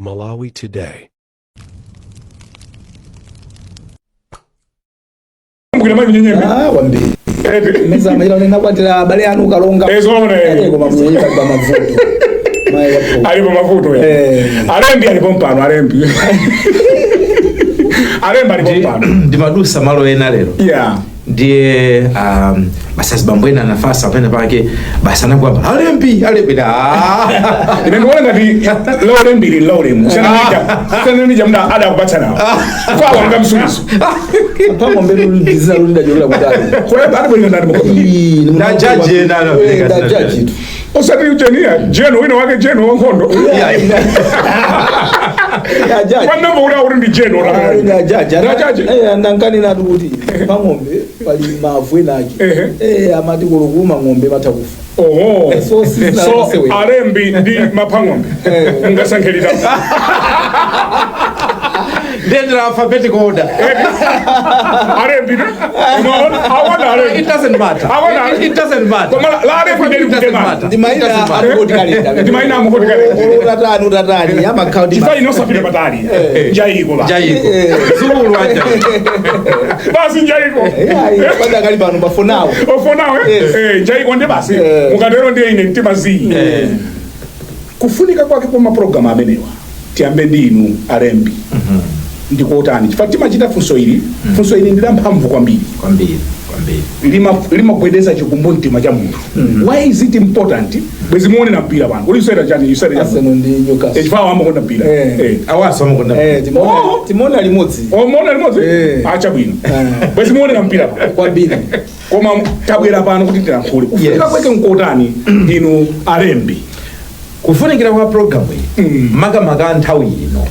Malawi Today. Kumbukira mayi Munyenyembe. Ah, kwambiri. Meza amachita kuti nakwatira abale anu Kalonga. Eh, zoona, eh. Eh, koma Munyenyembe ali pa mavuto. Mayi wapo. Ali pa mavuto ya. Eh. Alembi alipo mpano alembi. Alembi alipo mpano. Ndimadusa malo ena lero. Ndiye basi azibambo ena anafasa pene pake basi anakwamba alembi alembi na Ine ndikuona ngati la ulembili la ulemu. Sanamija mda adakupatsa nawo. Kwa wanga msulizo. Pang'ombe ndizina loti ndachokera kutali. Kwa hiyo adabwera ndani mkono. Na jaji ena anapereka Da zina. jaji tu. Osati uchenia jeno wina wake jeno wankhondo. Ya jaji. Kwandambo kuti akuti ndi jeno. Ah, da jaji. Da jaji. Eh, ndankani natu kuti pang'ombe pali mavu ena ake. Ehe. Eh, amati kulukuma ng'ombe matha kufa. Oho. So, sisi So na alembi ndi mapang'ombe. Ungasankhelira. Ndendera alphabetical order. Alembi ne? Unaona? Awana alembi. It doesn't matter. Awana It doesn't matter. Koma la alembi ndeli It doesn't kutema. matter. Ndi maina It doesn't matter. amukoti kalenda. Ndi maina amukoti kalenda. Utatani utatani amakhala ndi Chifukwa inosafira patali. Njayiko ba. Njayiko. Eh. Zulu wanja. Basi njayiko. Eh, kwanza kali pano pa for now. For now eh. Yes. Eh, njayiko ndi basi. Eh. Mukatero ndiye ine mtima zii. Kufunika kwake kwa mapulogalamu amenewa tiyambe ndi inu alembi. Ndikuotani chifukwa timachita funso ili, funso ili ndi lamphamvu kwambiri. Kwambiri, kwambiri. Limagwedeza chikumbumtima cha munthu. Why is it important? Bwezi muone na mpira pano uli usera chani usera chani? Arsenal ndi Newcastle. Eh, chifukwa amakonda mpira. Eh. Eh. Awaso amakonda. Eh, timuona Oh. timuona limodzi. Omuona limodzi. Eh. Acha bwino. Eh. Bwezi muone na mpira pano. Kwambiri. Koma tabwera pano kuti tilankhule kufunika Yes. kwake nkotani inu alembi? Kufunikira kwa program iyi, makamaka nthawi ino,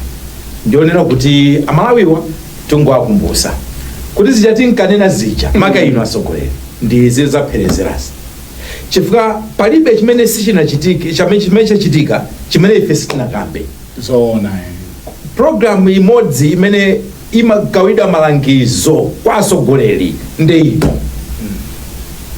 ndionera kuti Amalawiwa tingowakumbusa kuti zija tinkanena zija, maka ino atsogoleri, ndi zili zapherezerasi, chifukwa palibe chimene sichinachitike, chimene chachitika chimene ife sitinakambe. Zoona. Program imodzi imene imagawidwa malangizo kwa atsogoleri ndi ino.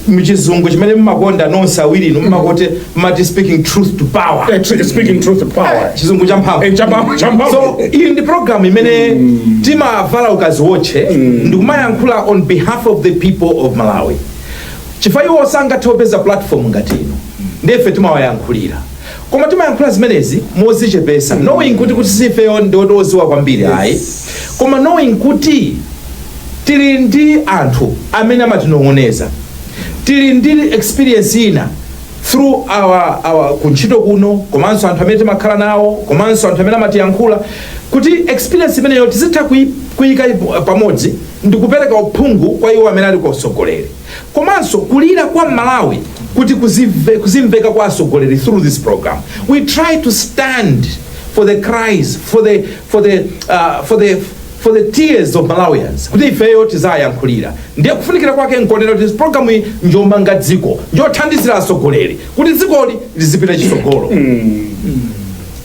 Mchizungu chimene mmakonda nonse awiri inu, mmakoti mmati "speaking truth to power". Eh, speaking truth to power. Chizungu cha mphamvu. Eh, champhamvu. So iyi ndi program imene timavala ukaziwotche ndikumayankhula on behalf of the people of Malawi, chifukwa iwo sangathe kupeza platform ngati ino, ndife timawayankhulira. Koma timayankhula zimenezi mozichepesa, knowing kuti sifeyo ndiotoziwa kwambiri ayi, koma knowing kuti tili ndi anthu amene amatinong'oneza, tili ndi experience ina through our kuntchito kuno, komanso anthu amene timakhala nawo, komanso anthu amene amatiyankhula, kuti experience imeneyo tizitha kuyika pamodzi ndi kupereka uphungu kwa iwo amene ali kusogoleri, komanso kulira kwa Malawi kuti kuzimveka kwa atsogoleri. Through this program we try to stand for the cries, for the tears of Malawians, kuti ifeyo tizayankhulira. Ndiye kufunikira kwake nkonena kuti program iyi njomanga dziko, njothandizira atsogoleri kuti dzikoli lizipita chitsogolo.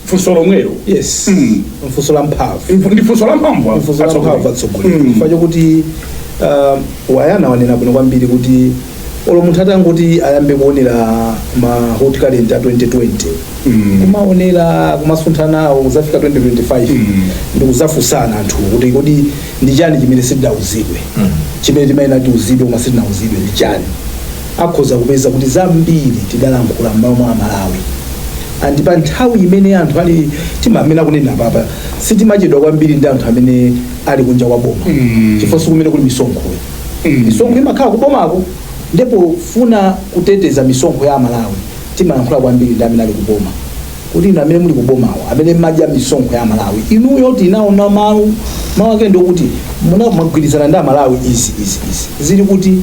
Funso lomwelo. Yes, mfunso la mphamvu. Ndi funso la mphamvu. Mfunso la mphamvu atsogoleri, chifukwa chokuti wayana wanena bwino kwambiri kuti olo munthu atangoti ayambe kuonera ma Hot Current a 2020, kumaonera, kumasuntha nawo kuzafika 2025, ndikuzafunsana anthu kuti kodi ndi chani chimene sitinauzidwe, chimene timayenera tiuzidwe koma sitinauzidwe ndi chani, akhoza kupeza kuti zambiri tidalankhula m'malo mwa Amalawi. And pa nthawi imene anthu ali timamene akunena papa, sitimachedwa kwambiri ndi anthu amene ali kunja kwa boma, chifukwa sikumene kuli misonkho. Misonkho imakhala kubomako, ndipo funa kuteteza misonkho ya Amalawi, timayankhula kwambiri ndi amene ali kuboma kuti inu amene muli kubomawo, amene madya misonkho ya Amalawi, inuyo tinaona mawu mawu ake ndikuti mwagwirizana ndi Amalawi izi izi izi, zili kuti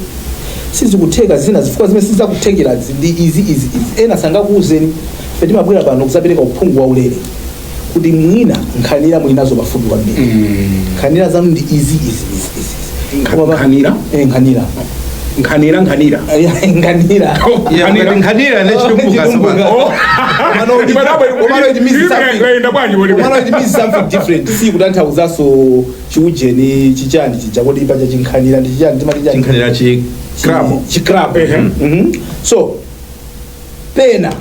sizikutheka zina, zifukwa zimene sizakuthekera ndi izi izi izi. Ena sangakuuzeni. Ife timabwera pano kuzapereka uphungu waulere kuti mwina nkhanira muli nazo pafupi kwambiri, nkhanira zanu ndi izi izi izi izi. Nkhanira? Eh, nkhanira. Nkhanira, nkhanira. Eh, nkhanira. Yeah, ngati nkhanira ne Chitumbuka. Chitumbuka. Komano it means something. Kaenda bwanji kodi? Komano it means something different, si kutanthauzanso chiujeni chichani chija. Kodi paja chinkhanira ndi chichani, timati chani? Chinkhanira chi crab. Chi crab. Ehe. So pena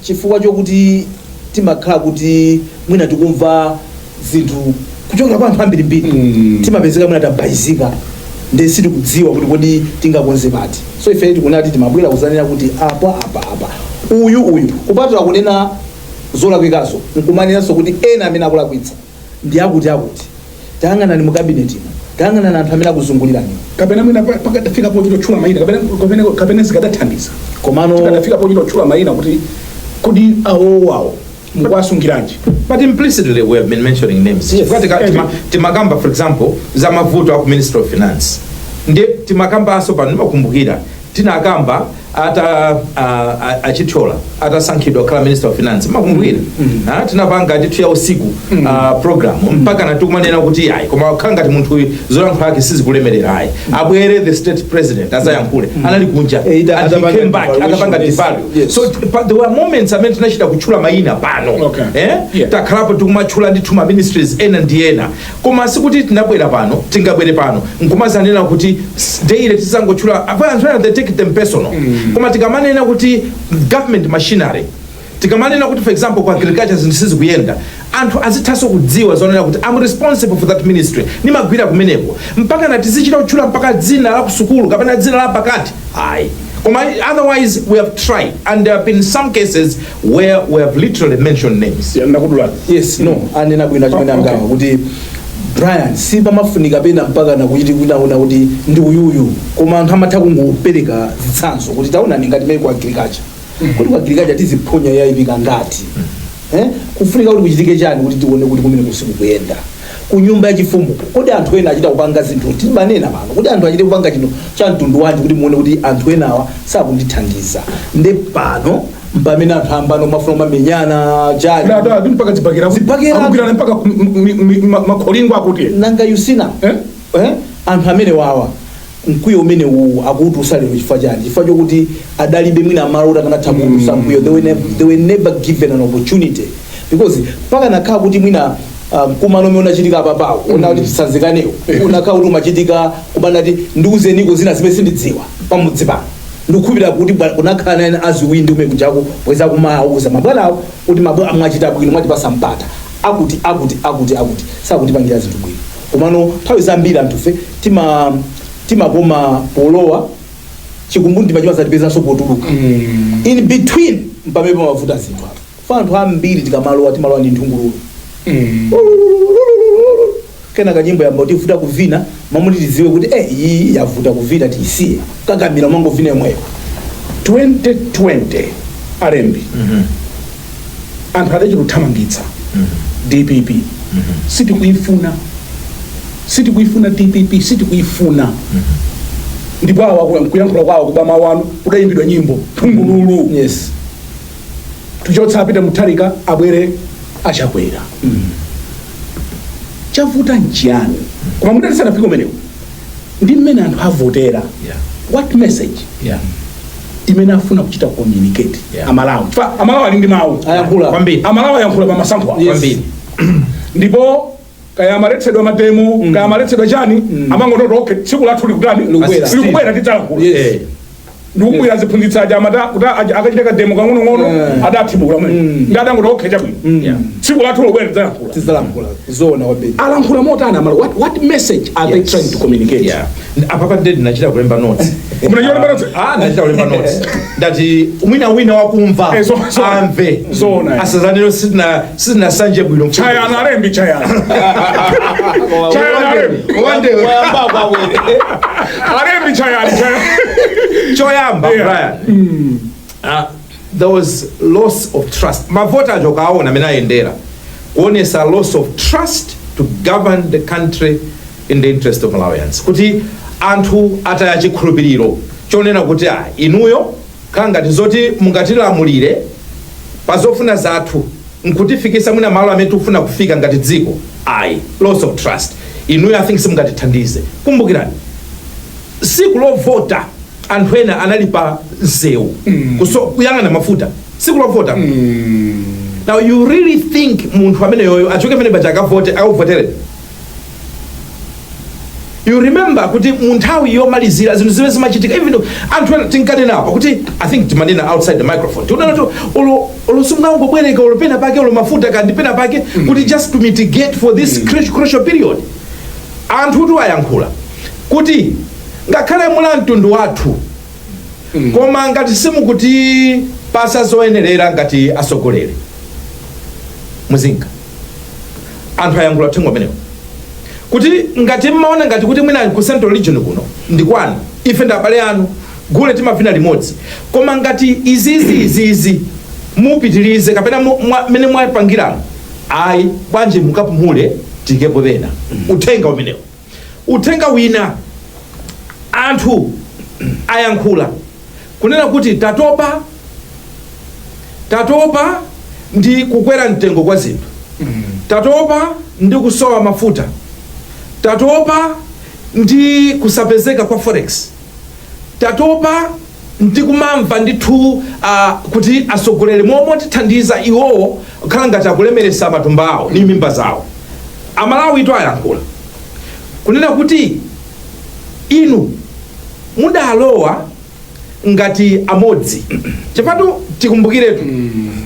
chifukwa chokuti timakhala kuti Mwina tikumva zinthu kuchokera kwa anthu ambirimbiri, timapezeka mwina tabayizika, ndi sitikudziwa kuti kodi tingakonze pati. So ife tikunati timabwera kuzanena kuti apa, apa, apa, uyu, uyu, kupatula kunena zolakwikazo, nkumanenanso kuti ena amene akulakwitsa ndi akuti, akuti tayang'anani mu kabinetimo, tayang'anani anthu amene akuzungulirani. Kapena mwina pakadafika pochita kutchula mayina, kapena zikadathandiza? Komano tikadafika pochita kutchula mayina kuti kodi awowawo mukuwasungiranji? But implicitly we have been mentioning names. Yes. Chifukwa timakamba, for example, za mavuto aku Ministry of Finance. Ndi timakambanso pano, ndimakumbukira tinakamba ata achithyola atasankhidwa kukhala Minister of Finance, makumbukira? Ah, tinapanga ndithu ya usiku program mpaka natikumanena kuti ayi, koma kukhala ngati munthu uyu zoyankhula ake sizikulemerera, ayi, abwere the state president azayankhule. Anali kunja and he atapanga came back devaluation, atapanga yes. devalue. So but there were moments amene tinachita kutchula mayina pano. Eh? Takhalapo tikumatchula ndithu ma ministries ena ndi ena, koma sikuti tinabwera pano, tingabwere pano nkumazanena kuti daily tizangotchula apo. Anthu ena, they take them personal. Koma tikamanena kuti government machinery, tikamanena kuti, for example, ku agriculture zinthu sizikuyenda, anthu azithanso kudziwa zonena kuti I'm responsible for that ministry, nimagwira kumeneko. Mpaka na tizichita kutchula mpaka dzina la kusukulu kapena dzina la pakati, ayi. Koma otherwise we have tried, and there have been some cases where we have literally mentioned names. Yeah, ndakudulani. Yes, no, anena bwino chimene Oh, okay. angawa kuti Brian, sipamafunika pena mpaka nakuchiti kunaona kuti ndi uyuyu, koma anthu amatha kungopereka zitsanzo kuti taonani ngati mene ku agriculture, kuti ku agriculture tiziphonya yayipika ngati, eh? Kufunika kuti kuchitike chani kuti tione kuti kumene kusiku kuyenda ku nyumba yachifumu? Kodi anthu ena achita kupanga zinthu, timanena pano kuti anthu achite kupanga chinthu cha mtundu wanji kuti muone kuti anthu enawa sakundithandiza? Nde pano mpamene anthu ambano mafuna kumamenyana chani. Da mpaka zibakera. Zibakera. Akugwirana mpaka makholingo akuti. Nanga yusina Eh? Eh? Anthu amene wawa mkwiyo umene uwu akuti usalero chifukwa chani? Chifukwa chokuti adalibe mwina malo kuti akanatha kuusa mkwiyo. They were never given an opportunity, because paka nakhala kuti mwina mkumano umene unachitika apapawo, ona kuti tisanzikanewo, unakhala kuti umachitika kumanati ndiuzeniko zina zimene sindidziwa pamudzi pano. Ndikukhulupirira kuti kunakhala nane aziwindi umene kujaku bweza kumawuza mabwanawo kuti mabwana, mwachita bwino, mwatipasa mpata, akuti, akuti, akuti, akuti sakutipangira zinthu bwino. Komano nthawi zambiri anthufe timakoma polowa, chikumbumtima chimazatipezanso potuluka. In between mpamene pamavuta zinthu apo. Fa anthu ambiri tikamalowa, timalowa ndi nthungululu, kenaka nyimbo yamba kutivuta kuvina, mamuti tiziwe kuti eh, iyi yavuta kuvina, tiyisiye, kakamira mangovina yomweyo. 2020, alembi, anthu adachita kuthamangitsa DPP. Sitikuifuna, sitikuifuna DPP, sitikuifuna. Ndipo awa kuyankhula kwawo kuba mawu anu, kudayimbidwa nyimbo thungululu. Tuchotsa apite Mutharika, abwere Achakwera. Chavuta nchiyani? Koma mutati sanafike kumeneko ndi mmene anthu avotera, what message imene afuna kuchita communicate Amalawi? Chifukwa Amalawi ali ndi mawu. Ayankhula. Kwambiri. Amalawi ayankhula pa masankho awa. Kwambiri. Ndipo kaya amaletsedwa ma demo, kaya amaletsedwa chani, amangototi okay, tsiku lathu likutani? Likubwera. Likubwera, tidzalankhula. Ndikubwera ziphunzitsa aja amata kuti akachita ka demo kang'onong'ono, adathibula mwene ndi adangoti okay, chabwino, tsiku lathu likubwera, tidzalankhula. Tidzalankhula, zoona kwambiri. Alankhula motani Amalawi? What message are they trying to communicate? Yeah. Apapa ndedi nachita kulemba notes. Munachita kulemba notes? Ah, nachita kulemba notes. Ndati mwina wina wakumva Eh, amve. Zona. Asazanero sitina sanje bwino. Chayana alembi, chayana, chayana alembi. Wandewe. Wayamba kwawere. Alembi, chayana, chayana. Choyamba, Brian, there was loss of trust. Mavota ajo kaona amene ayendera kuonesa loss of trust to govern the country in the interest of Malawians, kuti anthu ataya chikhulupiriro chonena kuti ah, inuyo khala ngati zoti mungatilamulire pa zofuna zathu nkutifikisa mwina malo amene tikufuna kufika ngati dziko, ayi. Loss of trust. Inuyo, I think simungatithandize. Kumbukirani siku lovota anthu ena anali pa msewu kuyang'ana mafuta, siku lovota. Now you really think munthu ameneyoyo achoke pamene paja akavote, akavotere? You remember kuti mu nthawi yomalizira zinthu zimene zimachitika, even anthu ena tinkanenapo kuti, I think timanena outside the microphone, tikunena kuti olo simungangobwereka olo pena pake, olo mafuta kandi pena pake, kuti just to mitigate for this crucial period. Anthu tu ayankhula kuti ngakhale mula mtundu wathu, koma ngati simukuti pasa zoyenerera ngati asogoleri muzinga. Anthu ayankhula uthenga umenewo kuti ngati mmaona ngati kuti mwina ku Central Region kuno ndi kwanu, ife ndi abale anu, gule timavina limodzi, koma ngati izizi izizi mupitirize kapena mene mwapangirano, ayi, bwanji mukapumule, tikepo pena. Uthenga umenewo. Uthenga wina, anthu ayankhula kunena kuti tatopa, tatopa ndi kukwera mtengo kwa zinthu, tatopa ndi kusowa mafuta, tatopa ndi kusapezeka kwa forex, tatopa ndi kumamva ndithu kuti atsogoleri momwe tithandiza iwowo kukhala ngati akulemeresa matumba awo ndi mimba zawo. Amalawi to ayankhula kunena kuti inu mudalowa ngati amodzi. Chapatu tikumbukiretu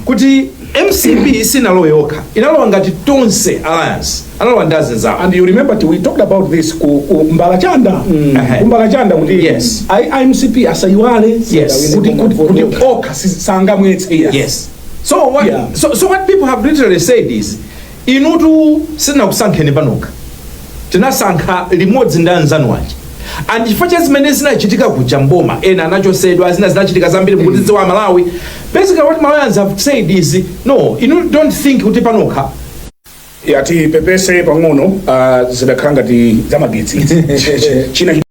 kuti MCP sinalowe yokha, inalowa ngati Tonse Alliance, analowa ndi azinzawo. And you remember we talked about this ku Mbalachanda, ku Mbalachanda, kuti IMCP asayiwale kuti okha sangamwetse. Yes, so what, so what people have literally said is, inutu sitinakusankheni panokha, tinasankha limodzi ndi anzanu aja, and chifukwa cha zimene zinachitika kuja mboma, ena anachosedwa, zina zinachitika zambiri mukuti dziwa Malawi. Basically what Malawians have said is, no, inu don't think kuti panokha. Yati pepese pang'ono, zidakhala ngati zamagetsi china.